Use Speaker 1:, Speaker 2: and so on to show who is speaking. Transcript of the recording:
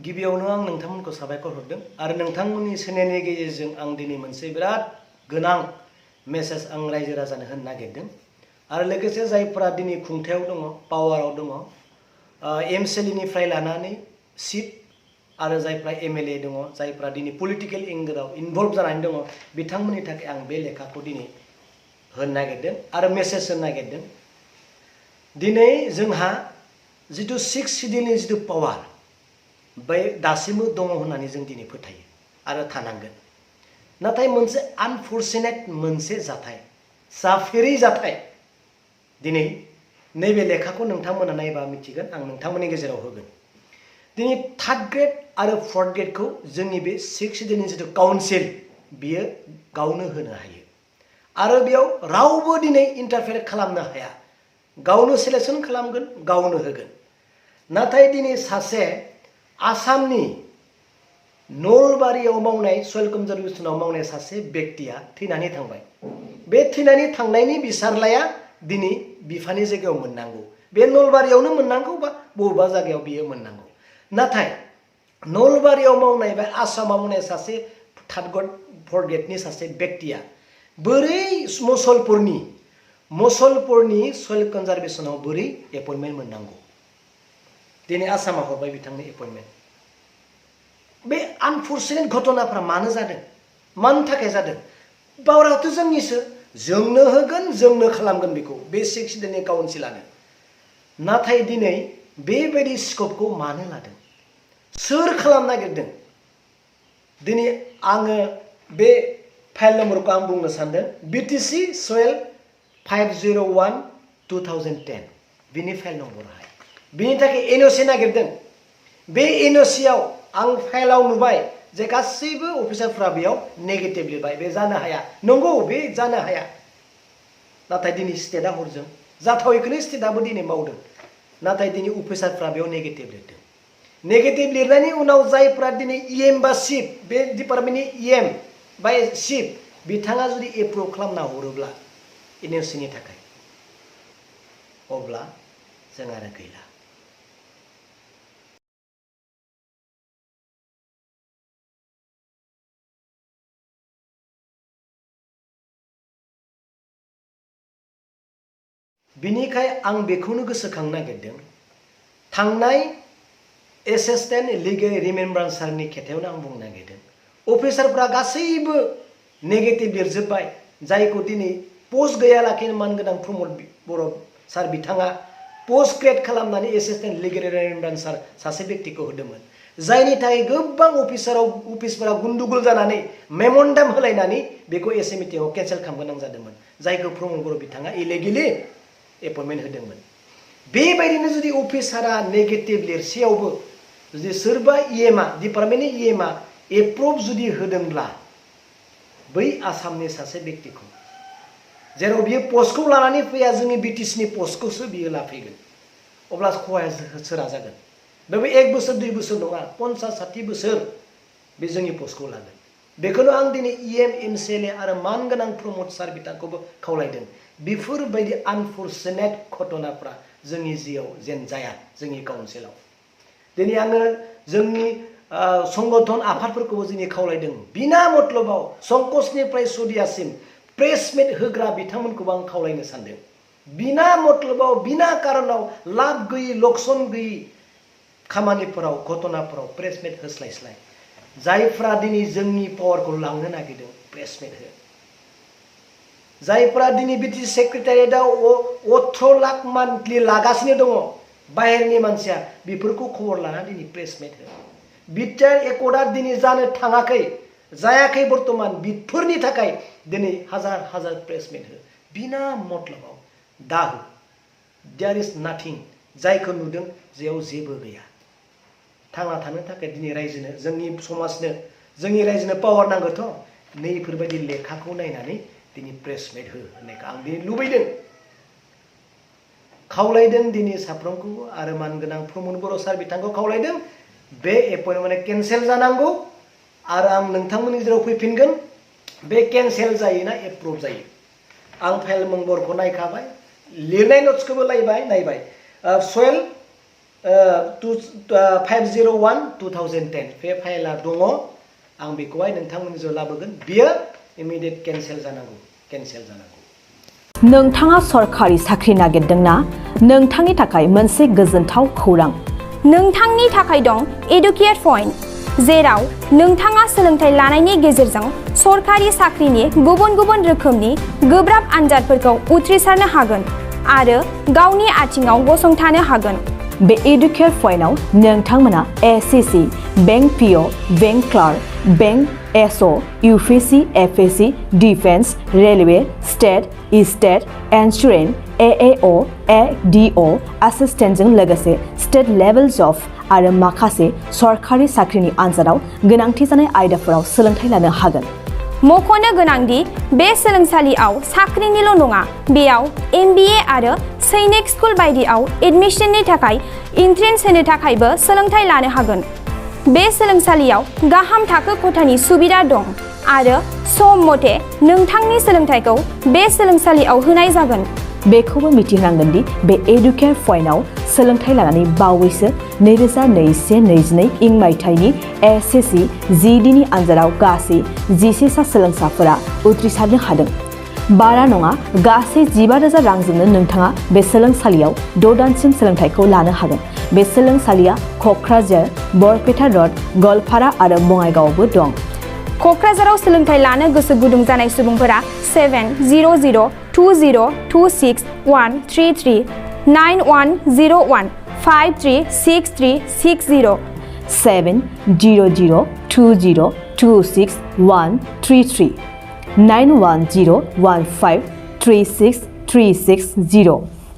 Speaker 1: गिबियावनो आं नोंथांमोनखौ साबायखर हरदों आरो नोंथांमोननि चेनेलनि गेजेरजों आं दिनै मोनसे बिराद गोनां मेसेज आं रायजो राजानो होनो नागिरदों आरो लोगोसे जायफोरा दिनै खुंथायाव दङ पावाराव दङ एमसिएलनिफ्राय लानानै सिट आरो जायफ्रा एमएलए दङ जायफ्रा दिनै पलिटिकल एंगेलाव इनभल्व जानानै दङ बिथांमोननि थाखाय आं बे लेखाखौ दिनै होनो नागिरदों आरो मेसेज होनो नागिरदों दिनै जोंहा जिथु 6 शिड्यूलनि जिथु पावार बै दासिमबो दङ होननानै जों दिनै फोथायो आरो थानांगोन नाथाय मोनसे आनफर्चुनेट मोनसे जाथाय जाफेरै जाथाय दिनै नैबे लेखाखौ नोंथांमोना नायबा मिथिगोन आं नोंथांमोननि गेजेराव होगोन दिनै 3rd ग्रेड आरो 4th ग्रेडखौ जोंनि बे 6 शिड्यूलनि जिथु काउन्सिल बियो गावनो होनो हायो आरो बेयाव रावबो दिनै इन्टारफेयर खालामनो हाया गावनो सिलेक्शन खालामगोन गावनो होगोन नाथाय दिनै सासे आसामनि नलबारियाव मावनाय सयल कनजारभेसनाव मावनाय सासे व्यक्तिया थैनानै थांबाय बे थैनानै थांनायनि बिसारलाया दिनै बिफानि जायगायाव मोननांगौ बे नलबारियावनो मोननांगौ बा बबेबा जायगायाव बियो मोननांगौ नाथाय नलबारियाव मावनाय बा आसामाव मावनाय सासे 3rd ग्रेड 4th ग्रेडनि सासे व्यक्तिया बोरै मसलपुरनि सयल कनजारभेसनाव बोरै एपइन्टमेन्ट मोननांगौ दिनै आसामा हरबाय बिथांनो एपइन्टमेन्ट बे आनफर्चुनेट घटनाफ्रा मानो जादों मानि थाखाय जादों पावाराथ' जोंनिसो जोंनो होगोन जोंनो खालामगोन बेखौ बे 6 शिड्यूलनि काउन्सिलानो नाथाय दिनै बेबायदि स्कपखौ मानो लादों सोर खालामनो नागिरदों दिनै आङो बे फाइल नम्बरखौ आं बुंनो सानदों बिटिसि सयल 501/2010 बिनि फाइल नम्बराहाय बिनि थाखाय एनअसि नागिरदों बे एनअसियाव आं फाइलाव नुबाय जे गासैबो अफिसारफ्रा बेयाव नेगेटिभ लिरबाय बे जानो हाया नंगौ बे जानो हाया नाथाय दिनै स्टेटआ हरजों जाथावैखौनो स्टेटआबो दिनै मावदों नाथाय दिनै अफिसारफ्रा बेयाव नेगेटिभ लिरदों नेगेटिभ लिरनायनि उनाव जायफ्रा दिनै इएम बा चिफ बे डिपार्टमेन्टनि इएम बा चिफ बिथाङा जुदि एप्रुभ खालामना हरोब्ला एनअसिनि थाखाय अब्ला जों आरो गैला बिनिखाय आं बेखौनो गोसोखांनो नागिरदों थांनाय एसिस्टेन्ट लिगेल रिमेम्ब्रान्सारनि खेथायावनो आं बुंनो नागिरदों अफिसारफ्रा गासैबो नेगेटिभ लिरजोब्बाय जायखौ दिनै पोस्ट गैयालाखिनो मानगोनां प्रमद बर' सार बिथाङा पोस्ट क्रिएट खालामनानै एसिस्टेन्ट लिगेल रिमेम्ब्रान्सार सासे व्यक्तिखौ होदोंमोन जायनि थाखाय गोबां अफिसफोरा गुन्दुगुल जानानै मेम'रेन्डाम होलायनानै बेखौ एसएमइटिआव केन्सेल खालामनो गोनां जादोंमोन जायखौ प्रमद बर' बिथाङा इलिगेलि एपइन्टमेन्ट होदोंमोन बेबायदिनो जुदि अफिसारा नेगेटिभ लिरसेयावबो जुदि सोरबा इएमआ डिपार्टमेन्टनि इएमआ एप्रुभ जुदि होदोंब्ला बै आसामनि सासे व्यक्तिखौ जेराव बियो पस्टखौ लानानै फैया जोंनि बिटिसिनि पस्टखौसो बियो लाफैगोन अब्ला खहाया सोरा जागोन बेबो 1 बोसोर 2 बोसोर नङा 50-60 बोसोर बे जोंनि पस्टखौ लागोन बेखौनो आं दिनै इएम एमसिएलए आरो मानगोनां प्रमद सार बिथांखौबो खावलायदों बेफोरबायदि आनफर्चुनेट घटनाफ्रा जोंनि जिआव जेन जाया जोंनि काउन्सिलाव दिनै आङो जोंनि संगठन आफादफोरखौबो जोंनि खावलायदों बिना मतलबाव संकसनिफ्राय सदियासिम प्रेस मिट होग्रा बिथांमोनखौबो आं खावलायनो सानदों बिना मतलबाव बिना कारनाव लाब गैयै लक्सन गैयै खामानिफोराव घटनाफोराव प्रेस मिट होस्लायस्लाय जायफ्रा दिनै जोंनि पावारखौ लांनो नागिरदों प्रेस मिट हो जायफ्रा दिनै बिटिसि सेक्रेटारियेटआव 18 लाख मान्थलि लागासिनो दङ बाहेरनि मानसिया बेफोरखौ खबर लाना दिनै प्रेस मिट हो बिटिआर एकर्डआ दिनै जानो थाङाखै जायाखै बर्तमान बेफोरनि थाखाय दिनै हाजार प्रेस मिट हो बिना मतलबाव दा हो देयार इज नाथिं जायखौ नुदों जेयाव जेबो गैया थांना थानो थाखाय दिनै रायजोनो जोंनि समाजनो जोंनि रायजोनो पावार नांगौथ' नैफोरबायदि लेखाखौ नायनानै दिनै प्रेस मिट हो होननायखौ आं दिनै लुबैदों खावलायदों दिनै साफ्रोमखौबो आरो मानगोनां प्रमद बर' सार बिथांखौ खावलायदों बे एपइन्टमेन्टआ केन्सेल जानांगौ आरो आं नोंथांमोननि गेजेराव फैफिनगोन बे केन्सेल जायोना एप्रुभ जायो आं फाइल नम्बरखौ नायखाबाय लिरनाय नट्सखौबो नायबाय सयल 501/2010 बे फाइला दङ आं बेखौहाय नोंथांमोननि जो लाबोगोन बियो इमिडियेट केन्सेल जानांगौ
Speaker 2: नोंथाङा सरकारि साख्रि नागिरदोंना नोंथांनि थाखाय मोनसे गोजोनथाव खौरां
Speaker 3: नोंथांनि थाखाय दं एडुकेट पइन्ट जेराव नोंथाङा सोलोंथाइ लानायनि गेजेरजों सरकारि साख्रिनि गुबुन गुबुन रोखोमनि गोब्राब आनजादफोरखौ उथ्रिसारनो हागोन आरो गावनि आथिङाव गसंथानो हागोन
Speaker 2: बे एडुकेट पइन्टआव नोंथांमोना SSC bank PO bank clerk bank SO UPSC FSC defence railway state insurance AAO ADO एसिस्टेन्टजों लोगोसे स्टेट लेभेल जब आरो माखासे सरकारि साख्रिनि आनजादाव गोनांथि जानाय आयदाफोराव सोलोंथाइ लानो हागोन
Speaker 3: मख'नो गोनांदि बे सोलोंसालियाव साख्रिनिल' नङा बेयाव MBA आरो सैनिक स्कुल बायदियाव एडमिशननि थाखाय एन्ट्रेन्स होनो थाखायबो सोलोंथाइ लानो हागोन बे सोलोंसालियाव गाहाम थाखो खथानि सुबिदा दं आरो सम मथे नोंथांनि सोलोंथाइखौ बे सोलोंसालियाव होनाय जागोन
Speaker 2: बेखौबो मिथिनांगोन दि बे एडुकेट पइन्टआव सोलोंथाइ लानानै बावैसो 2021-22 इं मायथाइनि एसएससि जिडिनि आनजादाव गासै 11 सा सोलोंसाफोरा उथ्रिसारनो हादों बारा नङा गासै 15,000 रांजोंनो नोंथाङा बे सोलोंसालियाव 6 दानसिम सोलोंथाइखौ लानो हागोन बे सोलोंसालिया क'क्राझार बरपेटा रड गवालपारा आरो बङाइगावआवबो दं
Speaker 3: क'क्राझाराव सोलोंथाइ लानो गोसो गुदुं जानाय सुबुंफोरा 70020261333 9101536360
Speaker 2: 70020261333 9101536360